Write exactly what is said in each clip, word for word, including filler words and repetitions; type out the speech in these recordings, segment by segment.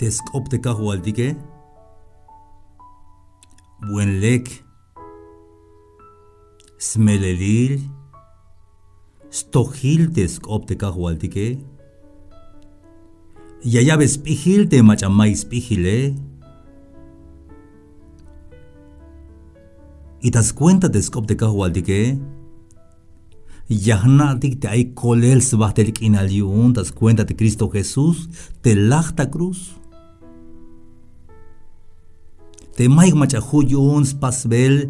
te sk'op te Kajwaltike, buen lek, smelelil, stojil te sk'op te Kajwaltike. Ya ya'be sp'ijil te mach'a mayuk sp'ijile. Y ta skuenta te sk'op te Kajwaltike, ya jna'tik te ay kolel sbajtel k'inal yu'un ta skuenta te Cristo Jesús te laj ta cruz. Te mayuk mach'a ju' yu'un spasbel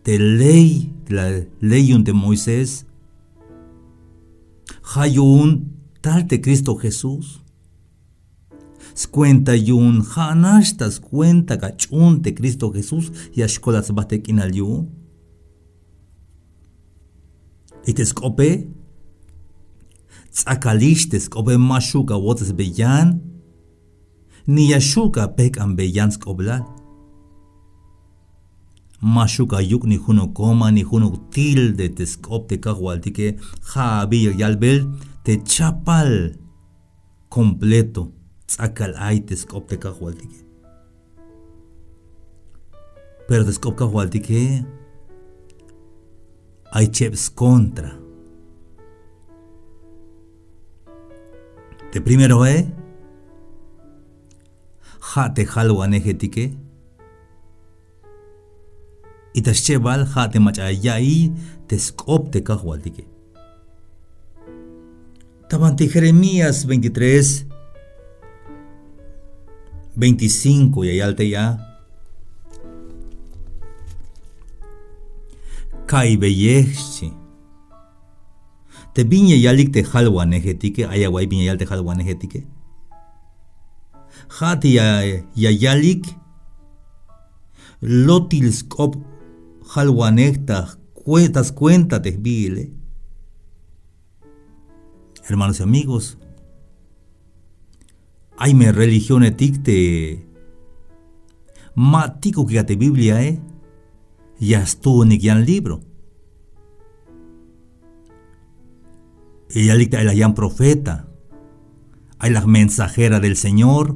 te ley, la ley yu'un te Moisés, ja' yu'un tal te Cristo Jesús. Skuenta yu'un ja'nax ta skuenta ka ch'uun te Cristo Jesús ya xkolat sbajtel k'inal yu'un. Y te sk'ope, ts'akalix te sk'ope, ma xju' ka wotsesbe yan, ni ya xju' ka pejk'anbe yan sk'oblal. Ma xju' ka yuk' ni junuk coma ni junuk tilde te sk'op te Kajwaltike, ja' abi ya yalbel te chapal completo, ts'akal ay te sk'op te Kajwaltike. Pero te sk'op Kajwaltike ay cheb skontra. Te primeroe, ja' te jalwanejetike. Y ta schebal ja' te mach'a ya'iy te sk'op te Kajwaltike. Ta banti Jeremías veintitrés, veinticinco ya yal te ya: Ka'ibeyej, xchi. Te bin ya yalik te jalwanejetike, ay awa'iy bin ya yal te jalwanejetike. Ja' te ya, ya yalik lotil sk'op jalwanej ta kue-, ta skuenta te jbiile. Hermanos y amigos, ay me religionetik te ma tik'ukik a te Bibliae, ya stuunik yan libro. Y yalik te ay laj yan profeta, ay laj mensajera del Señor.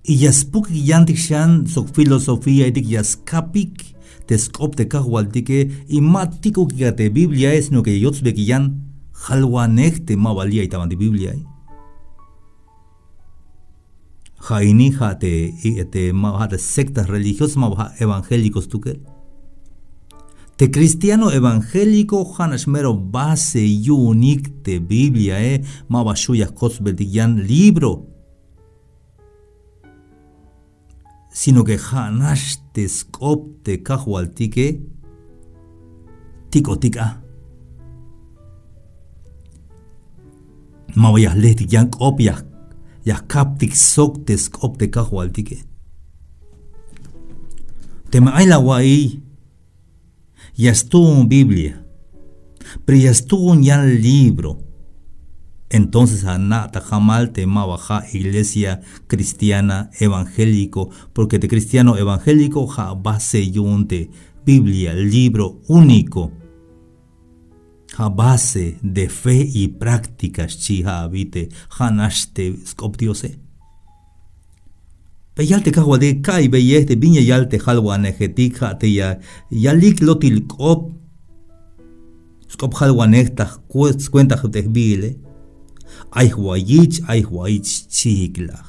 Y ya spukik yantik xan sok filosofiaetik, ya skapik te sk'op te Kajwaltike, y ma tik'ukik a te Bibliae, sino que yotsbeyik yan jalwanej te ma ba li' ay ta banti Bibliae. Ja' ini ja' te, y, te ma, ja' te sectas religiosas, ma ba ja' evangélicos stukel. Te cristiano evangélico ja'nax mero base yu'unik te Bibliae, ma ba xju' ya jkotsbeltik yan libro, sino que ja'nax te sk'op te Kajwaltike tik'otik a. Ma ba ya jlejtik yan k'op, ya, ya jkaptik sok te sk'op te Kajwaltike. Teme ay la awa'iy ya stuun Biblia, pero ya stuun yan libro, entonces ana' ta jamal te ma ba ja' iglesia cristiana evangélico, porque te cristiano evangélico ja' base yu'un te Biblia, libro único. Ja' base de fe y práctica, xchi, ja' abi te ja'nax te sk'op Diose. Pe yal te Kajwaltike, ka'ibeyej, te bin ya yal te jalwanejetik, ja' te ya yalik lotil k'op, sk'op jalwanej ta jkue-, skuenta te jbiile. Ay jwayich, ay jwayich, xchiik laj.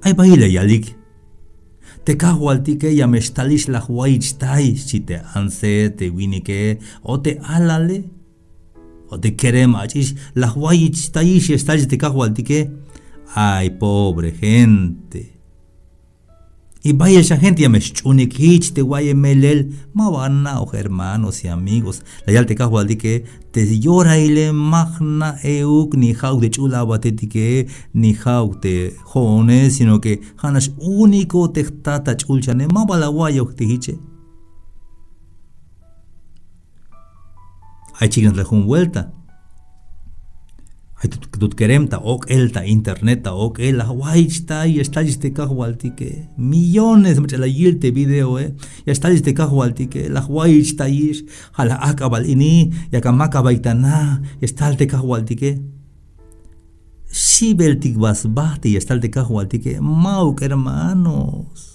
Ay bayel ya yalik: Te Kajwaltike ya me xtalix, la jwayichtay, xchi te antse, te winike, o te alale, o te kerem ach'ix, la jwayichtayix, ya xtalix te Kajwaltike. Ay pobre gente. Y bayel xa gente ya me xch'uunik jich te wa'iye melel, ma ba ana'oj, hermanos y amigos. La yal te Kajwaltike: Te yoraile ma jna' euk, ni ja'uk te ch'ul abatetike, ni ja'uk te jo'one, sino que ja'nax único te jtat ta ch'ulchane, ma ba la awa'iyoj te jiche. Ay chiknaj ta jun vuelta. Ay tut, tut kerem ta ok'el, ta internet, ta ok'el: La jwayichtay, ya xtalix te Kajwaltike. Millones mach'a la yil te videoe, eh. Ya xtalix te Kajwaltike, la jwayichtayix. Ja' la ajk'abal ini, yak amak'abayik ta na, ya xtal te Kajwaltike. Xi'beltik ba sba te ya xtal te Kajwaltike, ma'uk hermanos.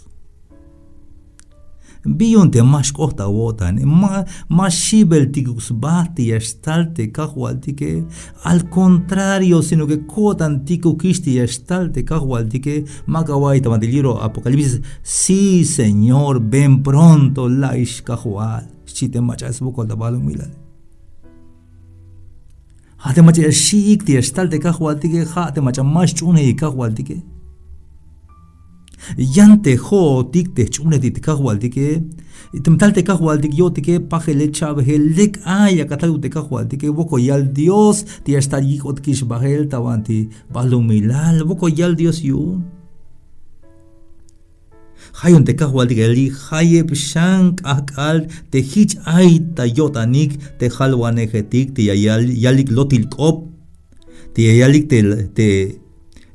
Bi yu'un te ma xk'ot awo'tan, ma, ma xi'beltikuk sba te ya xtal te Kajwaltike. Al contrario, sino que ko'tantikukix te ya xtal te Kajwaltike. Ma'uk awa'iy ta banti libro Apocalipsis: Sí, Señor, ven pronto, la'ix Kajwal, xchi te mach'a swokol ta balumilal. Ja' te mach'a ya xi'ik te ya xtal te Kajwaltike, ja' te mach'a ma xch'uunejik Kajwaltike. Yan te jo'otik te jch'uunejtik te Kajwaltike. Teme tal te Kajwaltik yo'tike, pajele cha'bejel, lek ay ak'a taluk te Kajwaltike. Wokol yal Dios te ya xtal yik'otikix bael ta banti balumilal. Wokol yal Dios yu'un. Ja' yu'un te Kajwaltik ya yal: Jayeb xan k'ajk'al te jich ay ta yo'tanik te jalwanejetik te ya yal-, yalik lotil k'op, te ya yalik te, te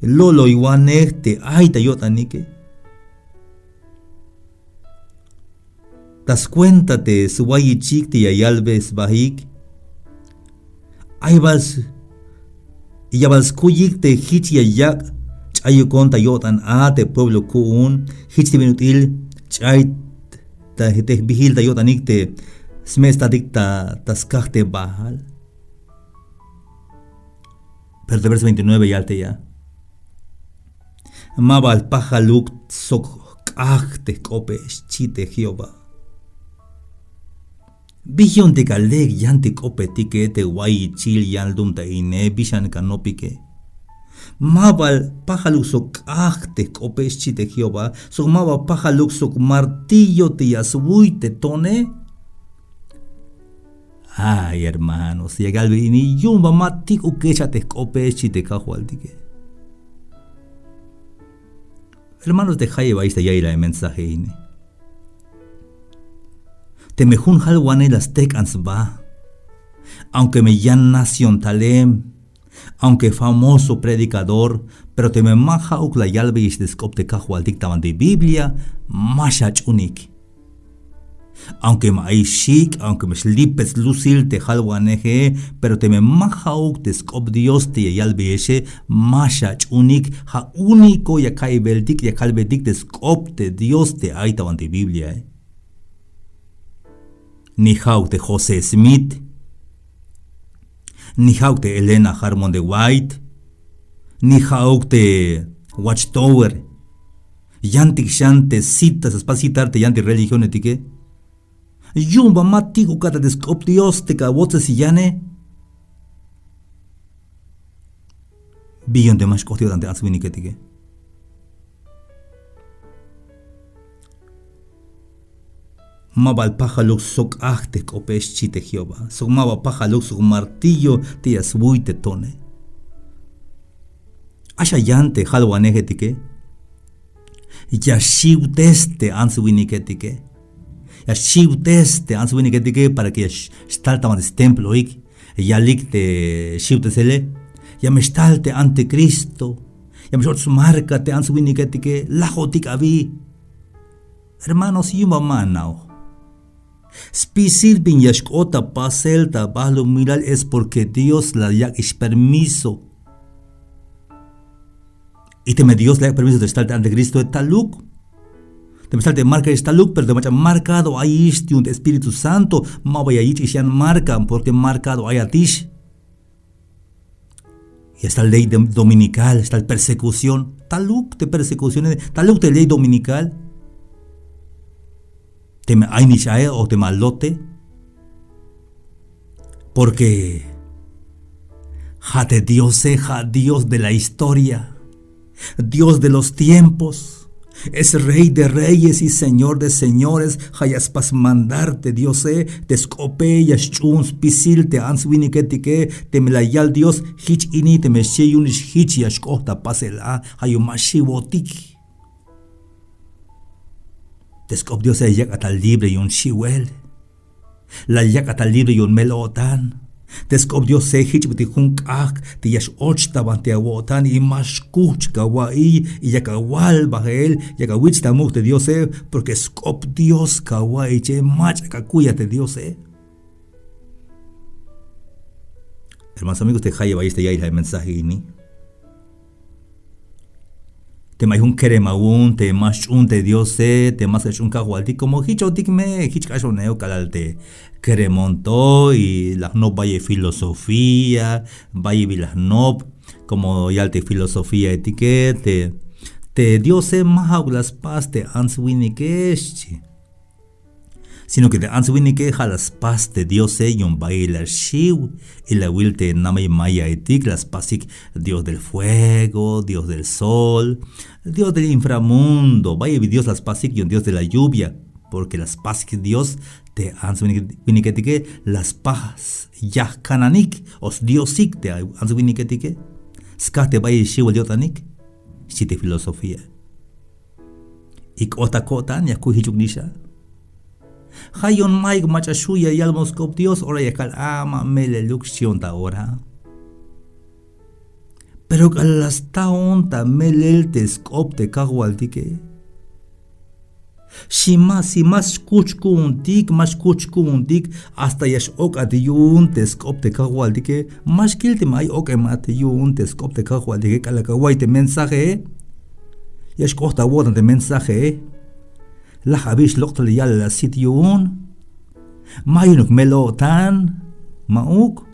lo'loywanej te ay ta yo'tanike. Ta scuenta te swayichik te ya yalbe sbaik. Ay bal s-, ya bal skuyik te jich ya yak' ch'ayukon ta yo'tan a te pueblo ku'un, jich te bin ut'il ch'ay ta, te jbijil ta yo'tanik te sme' statik ta, ta skaj te Baal. Pero te verso veintinueve ya yal te ya: Ma bal pajaluk sok k'ajk te jk'ope, xchi te Jehová. Bi yu'un te ka lek yan te k'opetike, te wayichil yan lum ta ine, bi xan ka nopike. Ma bal pajaluk sok k'ajk te jk'ope, xchi te Jehová, sok ma bal pajaluk sok martillo te ya swiy te tone. Ay hermanos, ya kalbe ini: Yu'un ba ma tik'ukex a te jk'ope, xchi te Kajwaltike. Hermanos, te jayeb ayix ta ya'iyel a mensaje ini. Teme jun jalwanej la stek'an sba, aunque me yan nación tale, aunque famoso predicador, pero teme ma ja'uk la yalbeyex te sk'op te Kajwaltik ta banti Biblia, ma xach'unik. Aunque me ay xik', aunque me xlipes lusil te jalwaneje, pero teme ma ja'uk te sk'op Dios te ya yalbeyexe, ma xach'unik. Ja' único ya ka'ibeltik, ya kalbetik te sk'op te Dios te ay ta banti Bibliae. Ni ja'uk te José Smith, ni ja'uk te Elena Harmon de White, ni ja'uk te Watchtower. Yantik xan te citas, spas citar te yantik religionetike. Yu'un ba ma tik'uk a te sk'op Dios te ka wotsesiyane. Bi yu'un te ma xk'ot yo'tan te ants winiketike. Ma bal pajaluk sok k'ajk te jk'ope, xchi te Jehová, sok ma bal pajaluk sok martillo te ya swiy te tone. Axa yan te jalwanejetike ya xiwtes te ants winiketike. Ya xiwtes te ants winiketike para que ya x-, xtal ta banti stemploik. Yalik te xiwtesele: Ya me xtal te anticristo, ya me x-och smarca te ants winiketike, lajotik abi. Hermanos, yu'un ba ma ana'oj. Spisil bin ya xk'ot ta pasel ta balumilal es porque Dios la yak'ix permiso. Y teme Dios la yak' permiso te xtal te anticristoe, taluk. Teme xtal te marcaex, taluk, pero te mach'a marcado ayix yu'un te Espíritu Santo, ma ba ya yich'ix yan marca porque marcado ayatix. Ya xtal ley de-, dominical, xtal persecución. Taluk te persecución, taluk te ley dominical. Teme aynix ae o teme alote. Porque ja' te Diose, ja' Dios de la historia, Dios de los tiempos, es Rey de reyes y Señor de señores. Ja' ya spas mandar te Diose, te sk'ope ya xch'uun spisil te ants winiketike. Teme la yal Dios jich ini, teme xchi yu'unix jich ya xk'ot ta pasel a, ja' yu'un ma xiwotik. Te sk'op Diose ya yak' a ta libre yu'un xiwel. La yak' a ta libre yu'un mel-o'tan. Te sk'op Diose jich bit'il jun k'ajk' te ya x-och ta banti awo'tan y ma xkuch ka wa'iy, y yak awal bael, yak awich' ta muk' te Diose, porque sk'op Dios ka wa'iye, mach'a ka kuy a te Diose. Hermanos, amigos, te jayeb ayix ta ya'iyel a mensaje ini. Teme ay jun kerem awu'un te ma xch'uun te Diose, te ma sk'an xch'uun Kajwaltik, como jichotik me, jich k'axon eok k'alal te keremon to, y la jnop bayel filosofía, bayel bi la jnop, como yal te filosofíaetike, te, te Diose ma ja'uk la spas te ants winike, xchi. Sino que te ants winike ja' la spas te Diose yu'un bayel la xiw, y la awil te namey mayaetik la spasik Dios del fuego, Dios del sol, Dios del inframundo, bayel bi Dios la spasik yu'un Dios de la lluvia, porque la spasik Dios te ants winik-, winiketike, la spas yajkananik, o sdiosik te ants winiketike, skaj te bayel xiwel yo'tanik, xchi te filosofía. Y k'ot ta ko'tan ya jkuy jichuk nix a. Ja' yu'un mayuk mach'a xju' ya yalbon sk'op Dios, ora ya kal a ma meleluk xchion ta ora. Pero k'alal la staon ta melel te sk'op te Kajwaltike. Xi ma, si ma xkuch ku'untik, ma xkuch ku'untik, hasta ya x-ok'at yu'un te sk'op te Kajwaltike, ma xkil teme ay ok'emat yu'un te sk'op te Kajwaltike, k'alal ka way te mensajee. Ya xk'ot awo'tan te mensajee. Laj abi xlok' tal yalel asit yu'un. Ma yu'unuk mel-o'tan, ma'uk.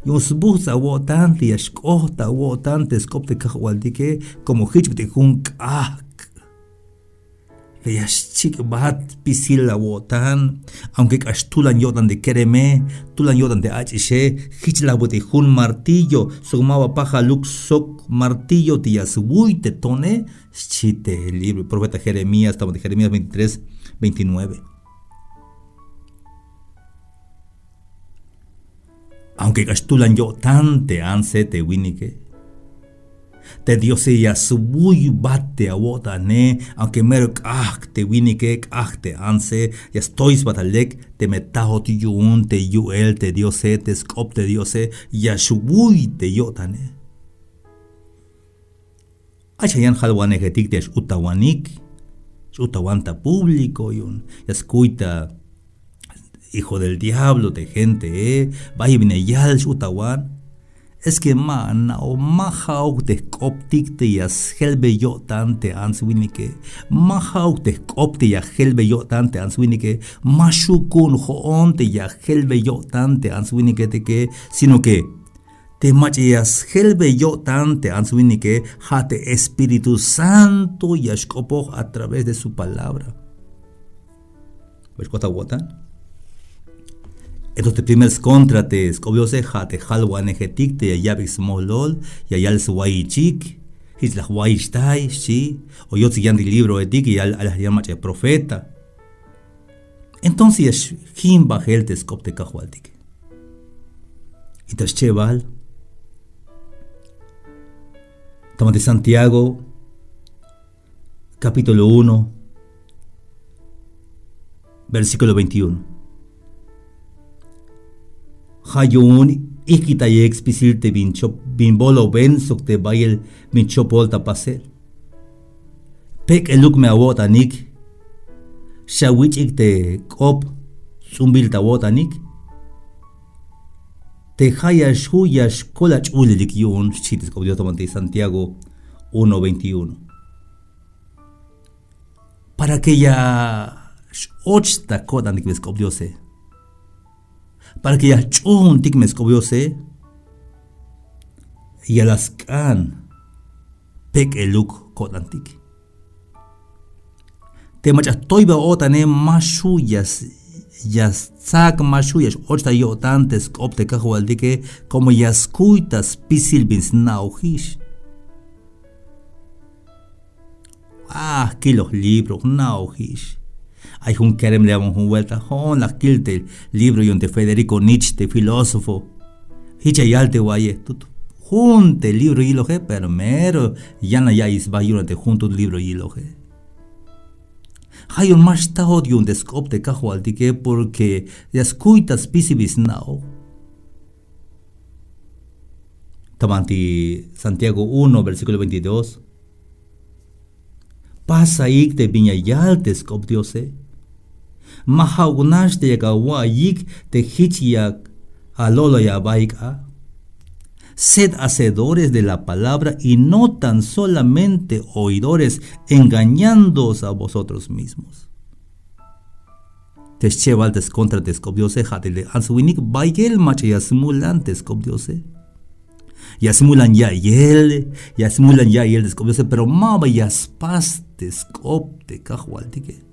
Yu'un sbujts' awo'tan te ya xk'ot awo'tan te sk'op te Kajwaltike, como jich bit'il jun k'ajk'. Te ya xchik'bat spisil awo'tan, aunque k'ax tulan yo'tan te kereme, tulan yo'tan te ach'ixe, jich la bit'il jun martillo, sok ma ba pajaluk sok martillo te ya swuy te tone, xchi te libro profeta Jeremías, tama te Jeremías veintitrés, veintinueve. Aunque k'ax tulan yo'tan te antse te winike, te Diose ya swuybat te awo'tane, aunque mero k'ajk' te winike, k'ajk' te antse, ya stoy sba ta lek, teme tajot yu'un te yu'el te Diose, te sk'op te Diose, ya xwuy te yo'tane. Ay xan yan jalwanejetik te ya x-utawanik, x-utawan ta público yu'un, ya skuy ta hijo del diablo te gentee, bayel bin ya yal x-utawan. Es que ma ana'oj, ma ja'uk te jk'optik te ya sjelbe yo'tan te ants winike, ma ja'uk te jk'op te ya jelbe yo'tan te ants winike, ma xju' ku'un jo'on te ya jelbe yo'tan te ants winiketike, sino que te mach'a ya sjelbe yo'tan te ants winike, ja' te Espíritu Santo ya xk'opoj a través de su palabra. Ba xk'ot awo'tan. Entonces te primer skontra te sk'op Diose, ja' te jalwanejetik te ya yabik smolol, ya yal swayichik, jich la jwayichtay, xchi, o yotsik yantik libroetik, ya yal, ay la yan mach'a profeta. Entonces ya xjim bajel te sk'op te Kajwaltik. Y ta schebal, tama te Santiago, capítulo uno, versículo veintiuno. Ja' yu'un ijkitayek spisil te bin chop, bin boloben sok te bayel bin chopol ta pasel. Pek'eluk me awo'tanik, xawich'ik te k'op ts'umbil ta awo'tanik. Te ja' ya xju' ya xkol ach'uulelik yu'un, xchi te sk'op Dios ta banti Santiago uno veintiuno. Para que ya x-och ta ko'tantik me sk'op Diose. Para que ya jch'uuntik me sk'op Diose, ya la sk'an pek'eluk ko'tantik. Te mach'a jtoybe o'tane, ma xju' ya s-, ya stsak, ma xju' ya x-och ta yo'tan te sk'op te Kajwaltike, como ya skuy ta spisil bin sna'ojix. Ah, jkiloj libro, jna'ojix. Ay jun kerem le abon jun vuelta, jo'on la jkil te libro yu'un te Federico Nietzsche, te filósofo. Jich ya yal te waye, tut jun te libro yiloje, pero mero yan la ya'iy sba yu'un te jun tut libro yiloje. Ja' yu'un ma xtajot yu'un te sk'op te Kajwaltike, porque ya skuy ta spisil bin sna'oj. Ta banti Santiago uno, versículo veintidós. Pasaik te bin ya yal te sk'op Diose. Ma ja'uk nax te yak awa'iyik te jich yak aloloy abaik a. Sed hacedores de la palabra y no tan solamente oidores, engañándoos a vosotros mismos. Te schebal te skontra te sk'op Diose, ja' te le ants winik bayel mach'a ya smulan te sk'op Diose. Ya smulan ya'iyel, ya smulan ya'iyel te sk'op Diose, pero ma ba ya spas te sk'op te Kajwaltike.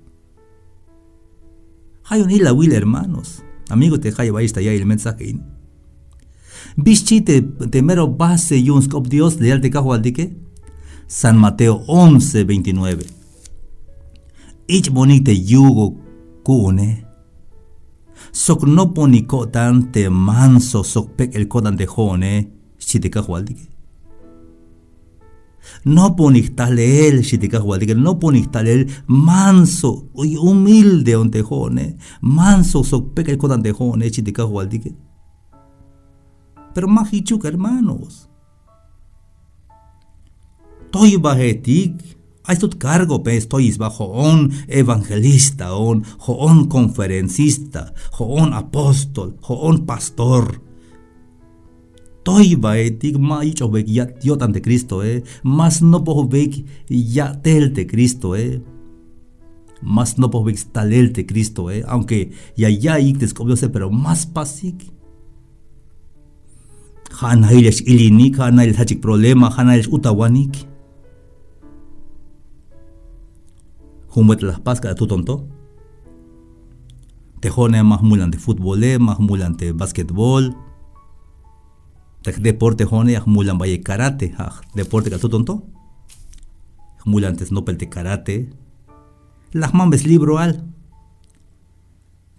Ja' yu'un ilawil, hermanos, amigos, te jayeb ayex ta ya'iyel mensaje in. Bi xchi te, te mero base yu'un sk'op Dios, la yal te Kajwaltike. San Mateo once veintinueve. Ich'bonik te yugo ku'une. Sok noponik ko'tan te manso sok pek'el ko'tan te jo'one, xchi te Kajwaltike. Noponik jtalel, xchi te Kajwaltike, noponik jtalel, manso y humilde on te jo'one, manso sok pek'el ko'tan te jo'one, xchi te Kajwaltike. Pero ma jichuk, hermanos. Toybajetik, ay stut cargo pe stoyisba, jo'on evangelista on, jo'on conferencista, jo'on apóstol, jo'on pastor. Toybajetik, ma yich'ojbeik ya' yo'tan te Cristoe, ma snopojbeik ya'tel te Cristoe, ma snopojbeik stalel te Cristoe, aunque ya ya'iyik te sk'op Diose, pero ma spasik. Ja' nahil ya x-ilinik, ja' nahil ya sjachik problema, ja' nahil ya x-utawanik. Jun buelta la jpas k'alal atuton to. Te jo'one ma jmulan te futbole, ma jmulan te basquetbol. Te deporte jo'one ya jmulan bayel karate, ja' deporte k'alal atuton to. Jmulan te snopel te karate. La jmambe slibroal.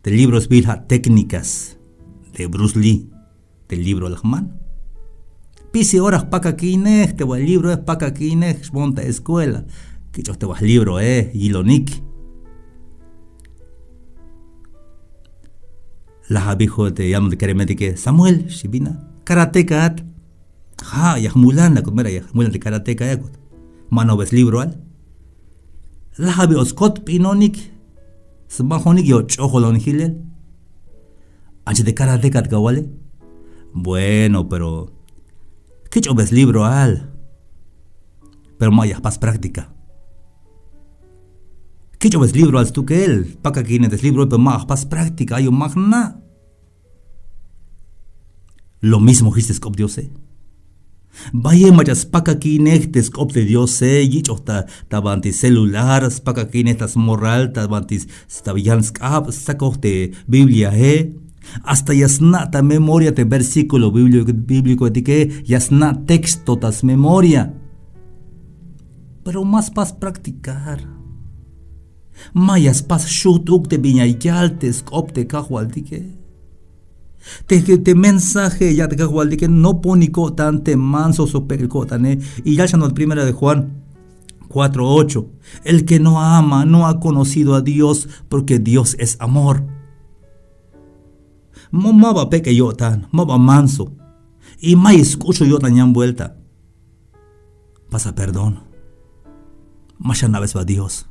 Te libro sbiil ja' Técnicas de Bruce Lee. Te libro la jman. Pisil ora jpakakinej te wal libroe, jpakakinej, xboon ta escuela. Kich'oj te wal libroe, yilonik. Laj abi jun te yalbon te keremetike: Samuel, xchi, bin a, karatekat. Ja', ya jmulan, la kut mera ya jmulan te karateka, ya kut. Ma nojbe slibroal. Laj abi o skot p'inonik, smajonik, ya ch'ojolon jilel. Ancha te karatekat kawale. Bueno, pero kich'ojbe slibroal, pero ma ya jpas práctica. Kich'ojbe slibroal stukel, pakakinej te slibroal, pero ma ya jpas práctica, ay o ma jna'. Lo mismo jich te sk'op Diose. Bayel mach'a spakakinej te sk'op te Diose, yich'oj ta, ta banti celular, spakakinej ta smorral, ta banti s-, ta yan sk'ab, stsakoj te Bibliae. Hasta ya sna' ta memoria te versículo bíbli-, bíblicoetike, ya sna' texto ta smemoria. Pero ma spas practicar. Ma ya spas xujt'uk te bin ya yal te sk'op te Kajwaltike. Te, te mensaje ya te Kajwaltike, noponik ko'tan te manso sok pek'el ko'tane. Y yal xan Primera de Juan cuatro ocho: El que no ama no ha conocido a Dios, porque Dios es amor. Ma, ma ba pek'el yo'tan, ma ba manso. Y mayuk sk'uxul yo'tan yan vuelta. Pasa perdón. Ma xana'be sba Dios.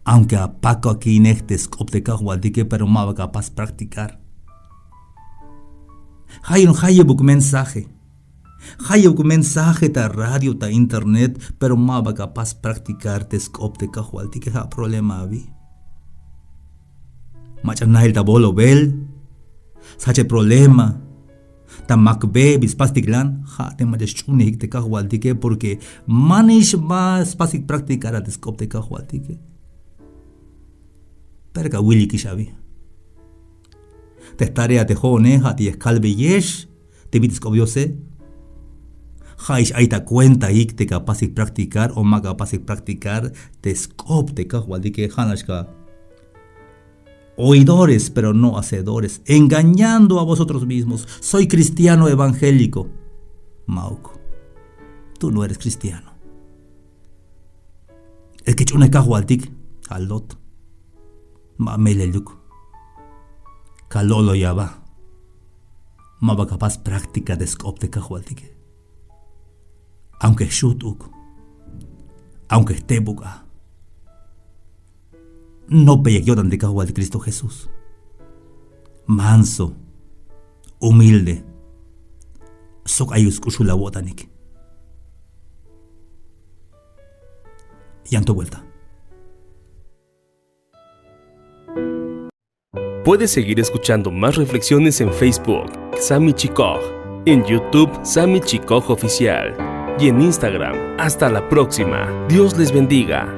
Aunque apakakinej te sk'op te Kajwaltike, pero ma ba ya apas practicar. Ja' yu'un jayebuk mensaje. Jayebuk mensaje ta radio, ta internet, pero ma ba ya apas practicar te sk'op te Kajwaltike, ja' problema abi. Mach'a nahil ta bolobel, sjachel problema. Ta makbe bin spastiklan, ja' te mach'a sch'uunejik te Kajwaltike, porque manix ba spasik practicar a te sk'op te Kajwaltike. Pero ka wilikix abi. Te tarea te jo'one, ja' te ya kalbeyex te bin te sk'op Diose. Ja'ix ay ta cuentaik te ka apasik practicar o ma ka apasik practicar te sk'op te Kajwaltike, ja'nax ka oidores, pero no hacedores, engañando a vosotros mismos. Soy cristiano evangélico. Ma'uk. Tú no eres cristiano. Es que ch'uunej Kajwaltik, ja' lot. Ma meleluk. Ka lo'loy aba. Ma ba ka apas práctica te sk'op te Kajwaltike. Aunque jxujt'uk, aunque jtebuk a, nopeyik yo'tan te Kajwaltik Cristo Jesús. Manso, humilde. sok ayuk sk'uxul awo'tanik. Yan to vuelta. Puedes seguir escuchando más reflexiones en Facebook, Sami Chikoj, en YouTube, Sami Chikoj Oficial, y en Instagram. Hasta la próxima. Dios les bendiga.